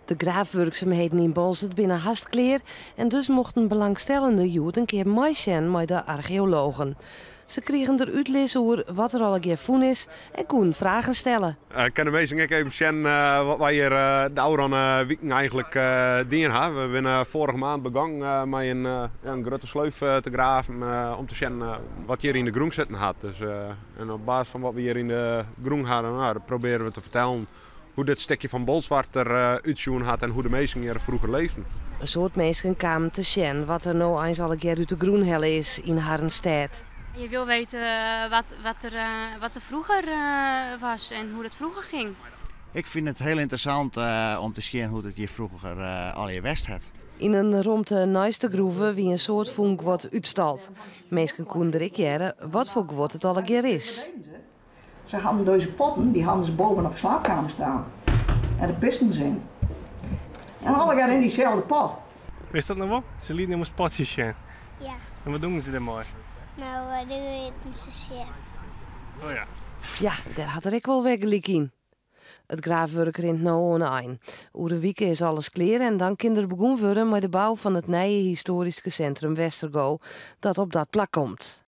De graafwurksumheden yn Boalsert binne hast klear en dus mochten belangstellenden hjoed in kear meisjen mei de archeologen. Se krigen der útlis oer wat der allegear fûn is en koenen fragen stelle. Kinne de minsken ek even sjen wat wy hjir de ôfrûne wiken eigentlik dien ha. We binne foarige maand begongen mei in grutte sleuf te graven om te sjen wat hjir yn de grûn sitten hat. Dus, en op basis fan wat we hjir yn de grûn ha, nou, probearje we te fertellen hoe dit stikje fan Bolsward der útsjoen hat en hoe de minsken hjir froeger leefden. In soad minsken kamen te sjen wat der no eins allegear út de grûn helle is yn harren stêd. Je wil weten wat er vroeger was en hoe dat vroeger ging. Ik fyn it hiel ynteressant om te sjen hoe't it hjir froeger allegear west hat. Yn in romte neist de groeve wie in soad fûn guod útstald. Minsken koenen der ek hearre wat foar guod it allegear is. Ze hadden deze potten, die hadden ze boven op de slaapkamer staan. En daar pisten ze in. En allegear in dyselde pot. Witst dat noch wol? Se lieten ommers potsjes sjen. Ja. En wat doen se dêrmei? Nou, dêr lieten se sjen. Oh ja. Ja, dêr hat er ek wol wer gelyk yn. It graafwurk rint no oan 'e ein. Oer in wike is alles klear en dan kin der begûn wurde mei de bou fan it nije histoaryske sintrum Westergo dat op dat plak komt.